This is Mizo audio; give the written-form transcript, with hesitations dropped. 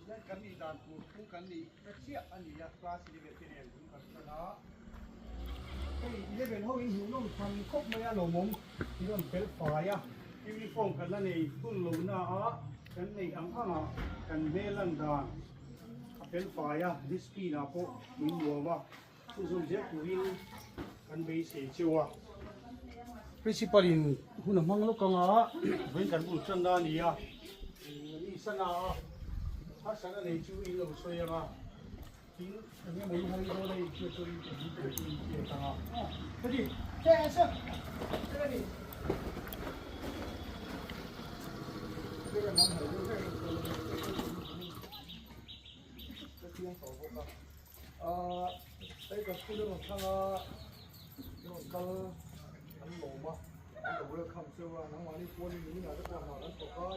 Hian kan nih dan tur phung kan nih ta chiah a ni a, class 11 te nen bul kan tan a. Hei 11 ho in hmuhnawm tham khawp mai a lawmawm i rawn fel fai a, uniform kan la nei hun lo na a, kan neih ang ang ah kan hmel lan dan a fel fai a, discipline ah pawh min nuam a, chhunzawm zel turin kan beisei cheu a. Principal in hun a hmang lawk ang a, vawiin kan bul tan na a ni a, ni sana a harsatna nei chu in lo sawi ang a. Tin, eng emaw i hai dawn a inhriat chuan in pahnih pawh chu in hriat ang a. Ready? Take action! Ready? Hei ka school rawn thlang a, rawn kal an lawm a, an lo welcome cheu a, nangmahni pualin min inah te pawh hna kan thawk a.